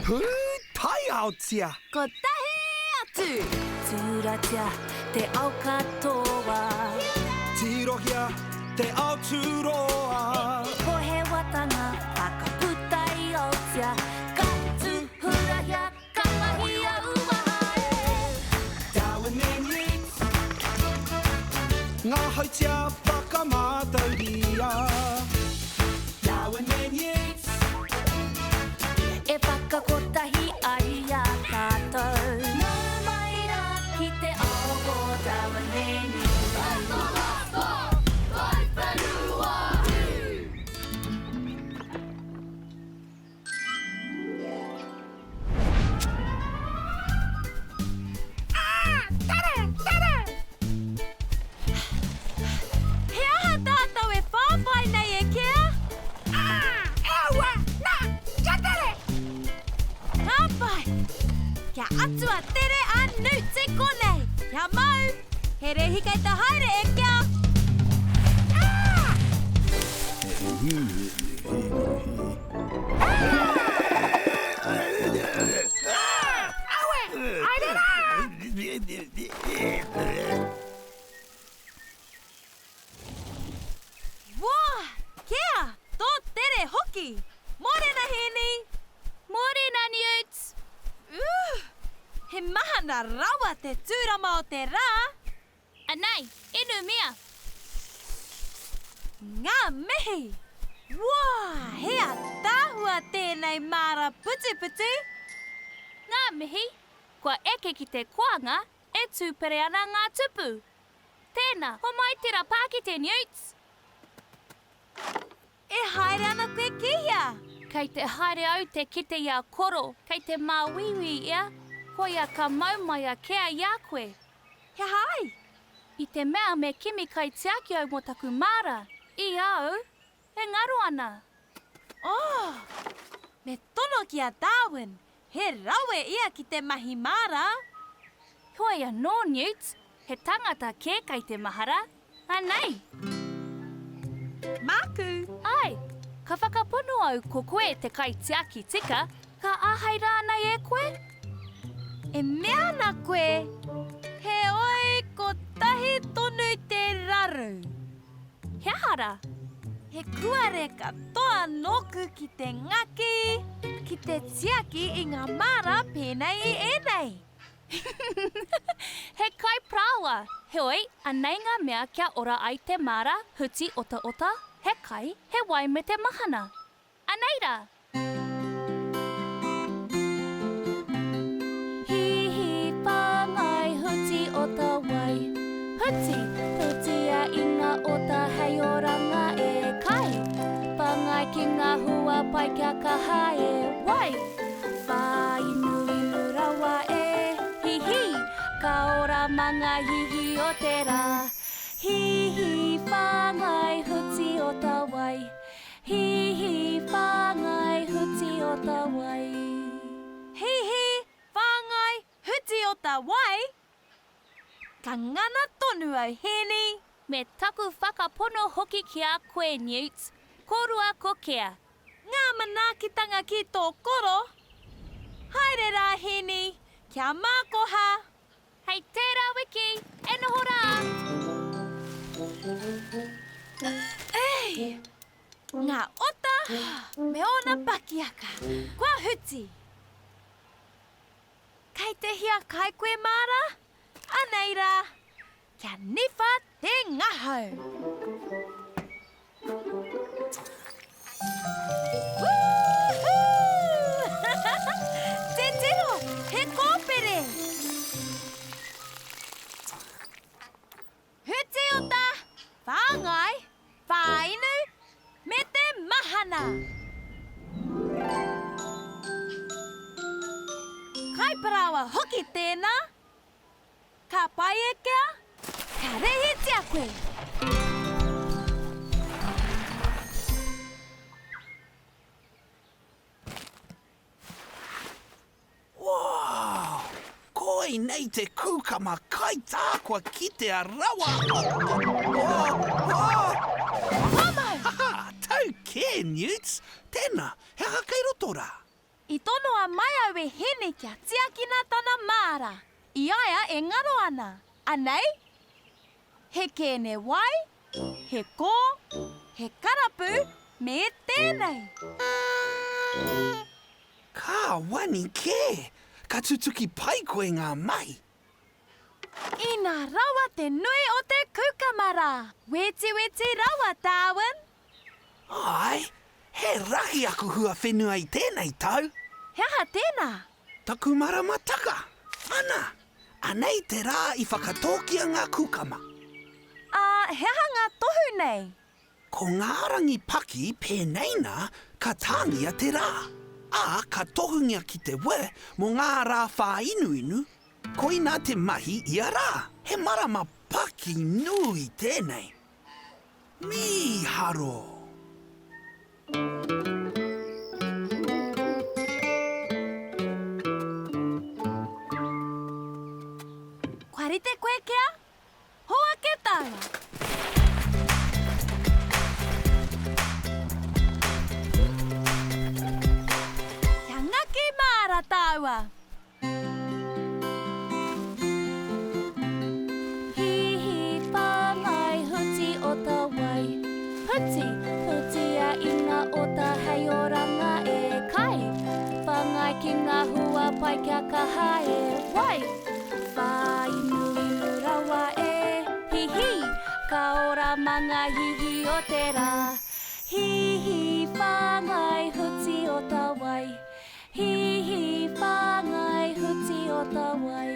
Pūtaiaotia! Kotahi atu! Tūratia te ao katoa. Tirohia te ao tūroa. Pohewatanga whakaputa i Aotea. Ka tūhurahia, ka mahia uaha e. Darwin and Yeats. Ngā hautia whakamātauria. Darwin and Yeats. E whakakotahi ai i a tātou. Nau mai rā ki te ao o Darwin and Yeats. He aha tātou e whāwhai nei e Kea? Ka pai! Kia atua tere a Newt i konei! Kia mau! He rēhi kei te haere e Kea! Wā! Kea! Tō tere hoki! Mōrena Hēni! Mōrena Newt! Ooh! He mahana rawa te tūrama o te rā! Anei, inumia! Ngā mihi! Wā! He ataahua tēnei māra putiputi! Ngā mihi! Kua eke ki te koanga e tūpere ana ngā tupu! Tēnā, homai tērā pākete, Newts! E haere ana koe ki hea? Kei te haere au te kite i a Koro, kei te māuiui ia, koia ka mau mai a Kea i a koe. He aha ai? I te mea me kimi kaitiaki au mō taku māra, i a au, e ngaro ana. Oh! Me tono ki a Darwin, he rawe ia ki te mahi māra. Heoi anō, Newt, he tangata kē kei te mahara, anei! Māku! Āe, ka whakapono au ko koe te kaitiaki tika, ka āhei rānei e koe? E mea ana koe, heoi kotahi tonu te raru. He aha rā? He kuare katoa nōku ki te ngaki, ki te tiaki i ngā māra pēnei i ēnei. He kai parāoa, heoi, anei ngā mea kia ora ai te māra, huti otaota, he kai, he wai me te mahana. Anei rā! Hihi whāngai huti ota wai Huti, hutia i ngā ota hei oranga e Kai, whāngai ki ngā hua pai kia kaha e Wai, whāinuinu rawa e Hihi, ka ora mā ngā hihi o te rā Hihi whāngai huti ota wai Hihi whāngai huti o ta wai. Hihi whāngai huti o ta wai. Ka ngana tonu au Hēni. Me taku whakapono hoki ki a koe Newt, korua ko Kea. Ngā manaakitanga ki tō koro. Haere rā Hēni, kia mākoha. Hei tērā wiki, e noho rā! Ei! Ngā ota me ōna pakiaka, kua huti! Kei te hiakai koe, Māra? Anei rā! Kia niwha te ngahau! Woohoo! Titiro, he kōpere! Huti ota, whāngai, whāinu, me te mahana! Kai parāoa hoki tēnā! Ka pai e Kea? Ka rehitia koe! Wow! Koinei te kūkama kaitā kua kitea rawa! Oh! Oh! Pamau! Haha! Tau kē, Newts! Tēnā, he aha kei roto rā? I tonoa mai au e Heni kia tiakina tana māra, i a ia e ngaro ana. Anei, he kēne wai, he kō, he karapu, me tēnei. Ka wani kē! Ka tutuki pai koe ngā mahi. Inā rawa te nui o te kukama rā! Wetiweti rawa, Darwin! Āe, he rahi aku huawhenua i tēnei tau. He aha tēnā? Taku maramataka! Ana! Anei te rā i whakatōkia ngā kukama. Ā, he aha ngā tohu nei? Ko ngā rangi paki pēnei nā ka tāngia te rā, ā, ka tohungia ki te we mō ngā rā whāinuinu, koinā te mahi ia rā. He marama paki nui tēnei. Mīharo! Kua rite koe kia? Hoake tāua! Kia ngaki māra tāua! Hihi whāngai huti ota wai. Huti, hutia i ngā ota hei oranga e kai. Whāngai ki ngā hua pai kia kaha e wai. Whāinuinu rawa e Hihi, ka ora mā ngā hihi o te rā. Hihi whāngai huti ota wai. Hihi whāngai huti ota wai.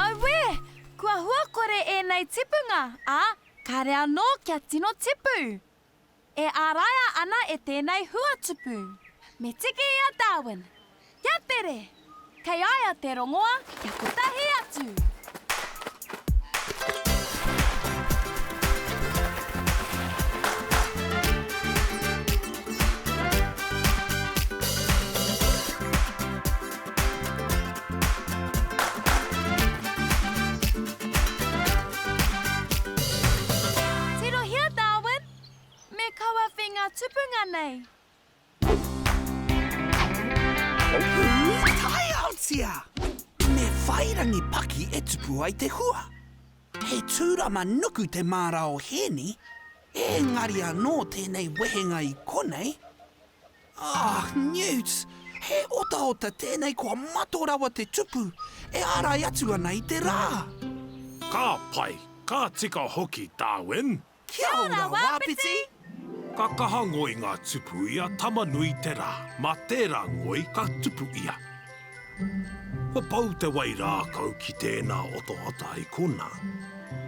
Auē! Kua huakore ēnei tipunga, ā, kāre anō kia tino tipu. E āraia ana e tēnei huatupu. Me tiki i a Darwin. Kia tere! Kei a ia te rongoa kia kotahi atu! Tirohia, Darwin! Me kauawhi ngā tupunga nei. Hui taiaotia! Me whai rangi paki e tupu ai te hua. He tūrama nuku te māra o Hēni, engari anō tēnei wehenga i konei. Ah, Newt, he otaota tēnei kua mato rawa te tupu, e ārai atu ana i te rā. Ka pai, ka tika hoki, Darwin! Kia ora, Wāpiti! Ka kaha ngoi ngā tupu i a Tama-nui-te-rā. Mā tērā ngoi ka tupu ia. Kua pau te wai rākau ki tēnā otaota i konā.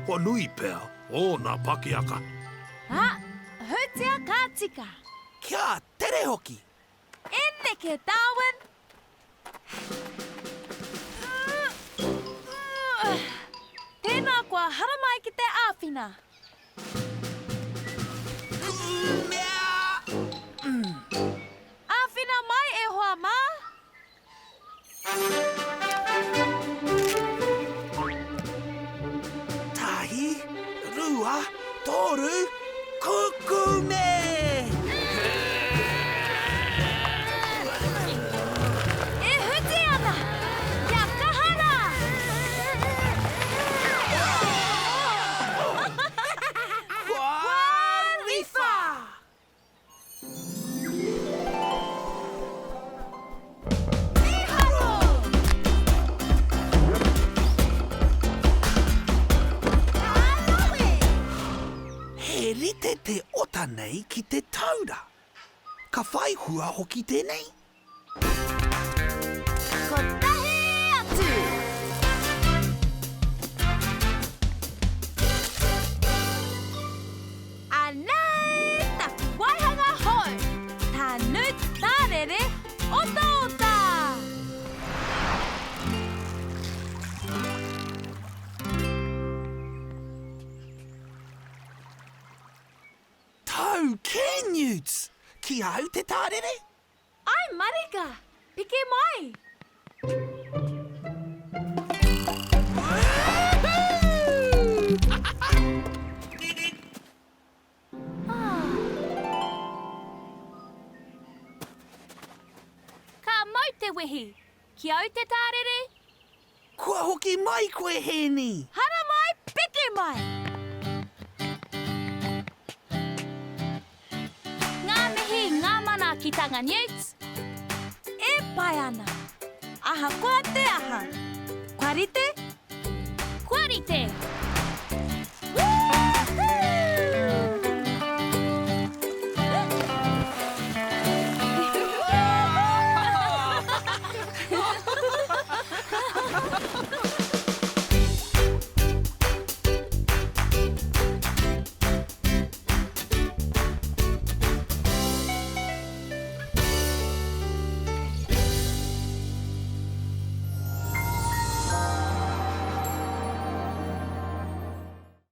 Kua nui pea ōna pakiaka. Ā, hutia ka tika. Kia tere hoki! E neke, Darwin! Tēnā koa haramai ki te āwhina. Kumea! Āwhina mai e hoa mā! Tahi, rua, toru, kukume! E huti ana! Kia kaha rā! Kua riwha! Mīharo! Ka rawe! He rite te ota nei ki te taura. Ka whai hua hoki tēnei? Kotahi atu! Anei taku waihanga hou, tā Newt Tārere otaota! Tau kē, Newt! Ki au te tārere? Ai marika! Piki mai! Ki au te tārere? Kua hoki mai koe, Hēni! Haramai, piki mai! Ngā mihi, ngā manaakitanga Newt! E pai ana. Ahakoa te aha. Kua rite? Kua rite!